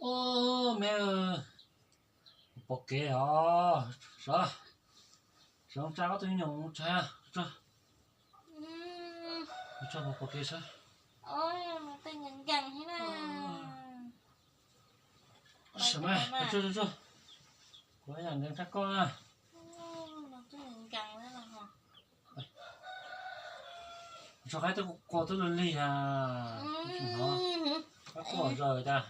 Ub, me, pom kev os, sawv, sawv tsa koj tus nyuj nyoos tsa, tsa, tsa pom kev sawv. Sawv mas, tsa, tsa, tsa, kuv yam nkees tshaj koj na. Tso qaib twb qua twb lig lig ha. Qaib qua zaws tas.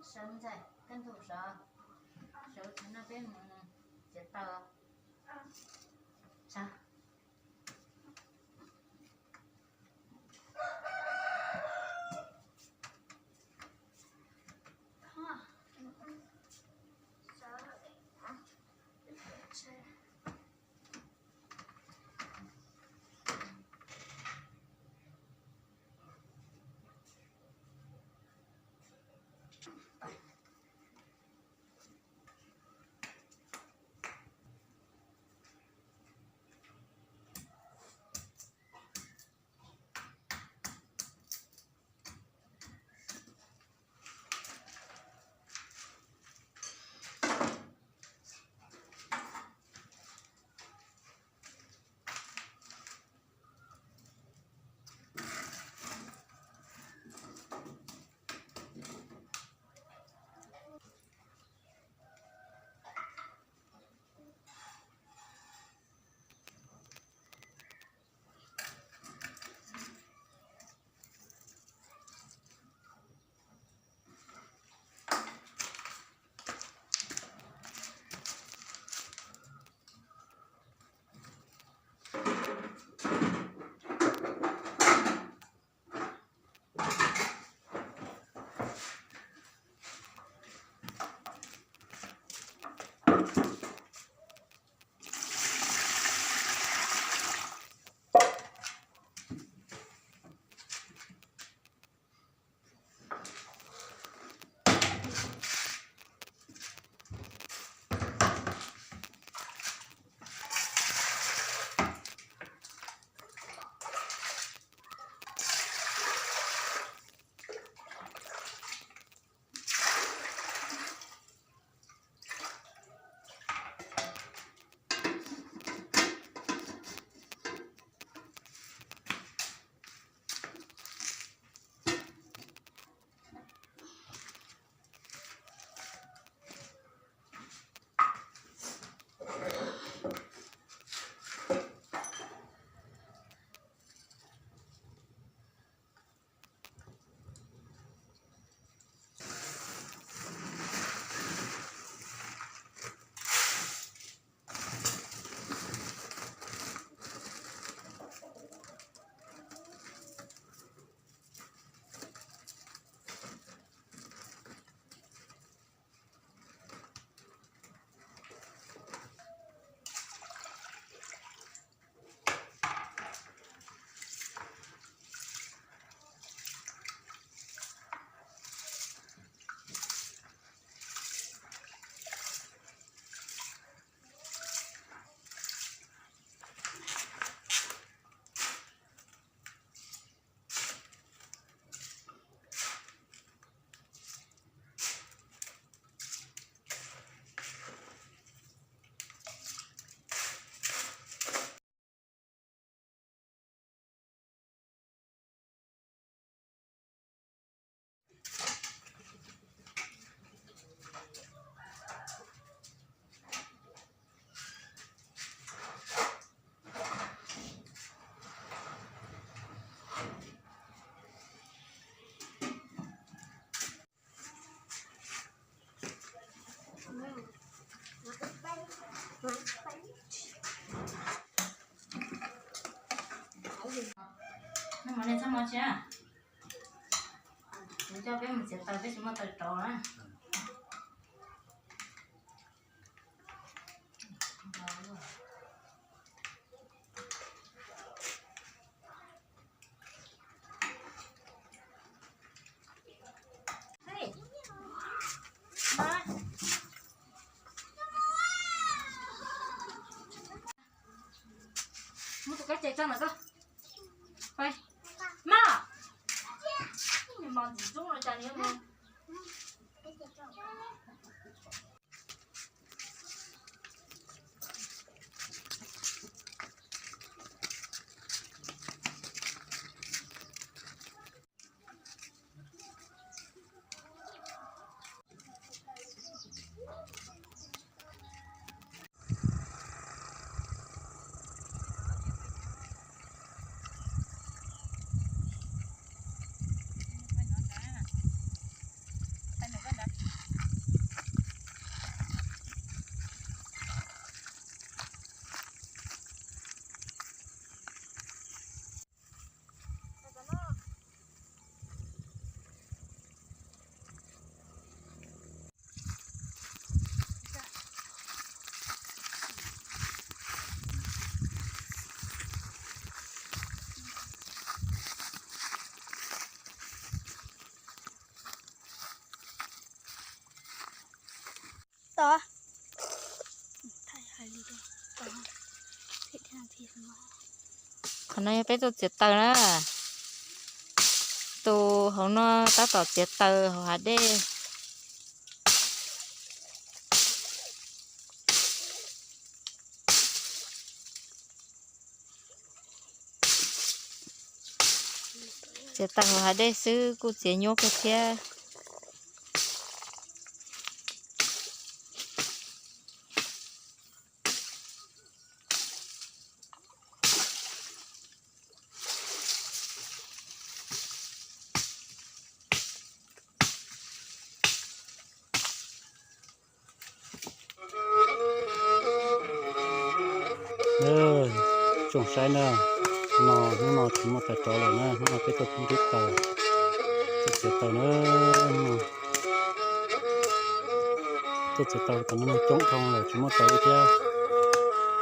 Sawv ntxais, kaj ntug sawv, sawv txog no peb mus txiav taws. Noj mov ne, txhob mov tsis. Kuv coj peb mus txiav taws, peb tsis muaj taws rauv na. Muab tus kab ce tso ntawm ko. Pais. Maj. Mos ntxim ntxub no cas nws. Tod. Qhov no yog peb tuaj txiav taws na. Tus hauv no tab tom txiav taws hauv hav dej. Txiav taws hauv hav dej xwb kuj txiav nyuaj kawg thiab. Tsoom saib na, no hnub no tsis muaj taws rauv lawm na, hnub no peb tuaj nrhiav taws, tuaj txiav taws na. Tuaj txiav taws tam no coob dhau lawm tsis muaj taws li thiab.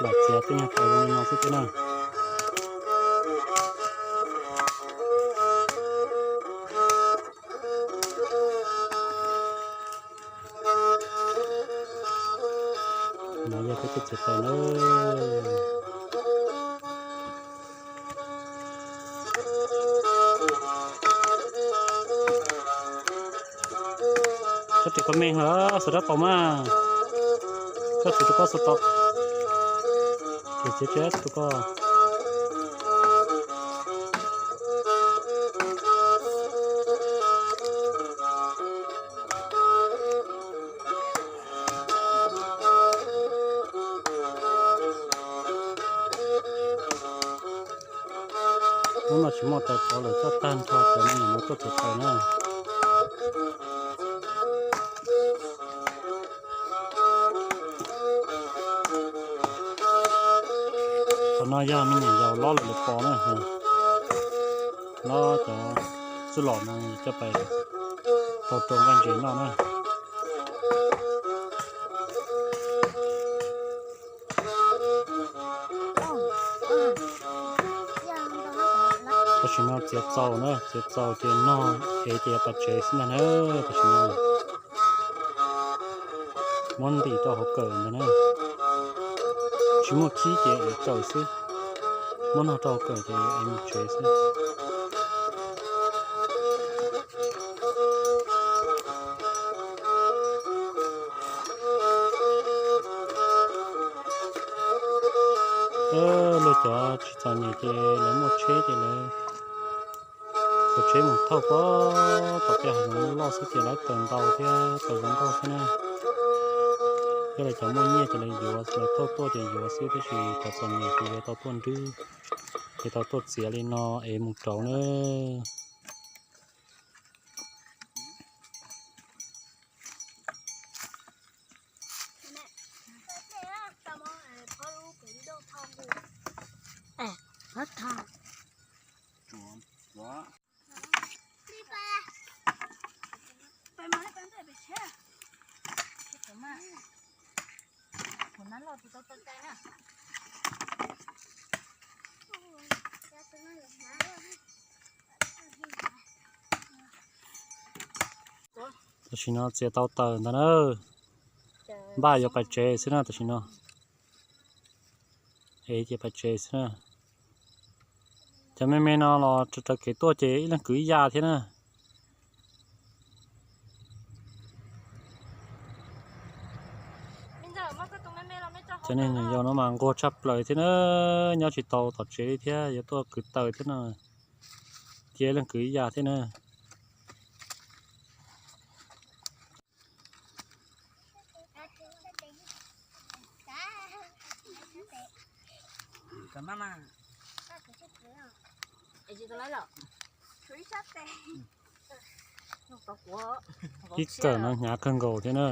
Lam txiav twb nyuag taws zoo li no xwb thiab na. No yog peb tuaj txiav taws na. Koj ris koj me los xav dab tau mas. Koj txiav tus koj xav tau. Txiav txiav txiav tus koj. Hnub no tsis muaj taws rauv lawm, coj tag nrho cov me nyuam no tuaj txiav taws na. Qhov no yog me nyuam yaus lob lawm lawv pov na. Lob cov txuj lom no coj pais tau rau nqaij ntses noj na. Tam sim no txiav txaus na, txiav txaus ces nog ev ces yuav pas tsev xwb ntag na. Tam sim no muab ntim rau hauv kawm ntag na. Tsis muaj khib ces ev kawm xwb. Muab nog rau hauv kawm ces ev mus tsev xwb. Luag cov tsis txom nyem ces lawv muaj tsheb ces lawv txawm tsheb mus thauj puag tom tej hav zoov loj xwb ces lawv taws ntau thiab taws zoo nkauj xwb na. Yog lawv cov muaj nyiaj ces lawv yuav, lawv thauj tuaj ces yuav xwb, tab sis cov txom nyem ces yuav tau tuaj nrwb, yuav tau tuaj txiav li no es mus rauv na. Tam sim no txiav tau taws ntag na. Npaj yuav pais tsev xwb na tam sim no. Es ces pais tsev xwb na. Cov me me no los raws kev tuaj ces ib leeg kwv ib yam thiab na. Cov neeg yau no mas nquag tshaj plaws thiab na, nyob tsis tau tom tsev li thiab yuav tuaj kwv taws thiab no. Cia ib leeg kwv ib yam thiab na. Ib kawm no hnyav kawg nkaus thiab na.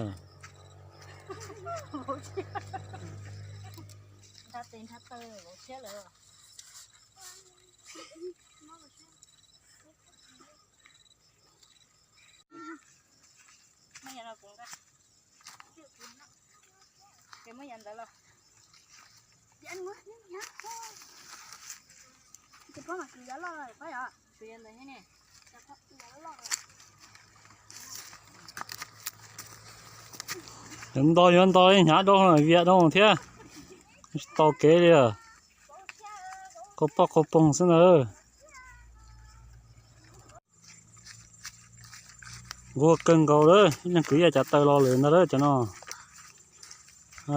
Yuav nto yuav nto, hnyav dau hnyav dau thiab. Tsis tau kev li. Qaug poj qaug poog xwb ntag. Nquag kawg nkaus lawm, ib leeg kwv ib yam cov taws los lawm ntag lawm cov no.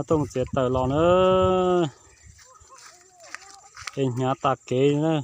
Tuaj mus txiav taws los na. Es hnyav tas kev na.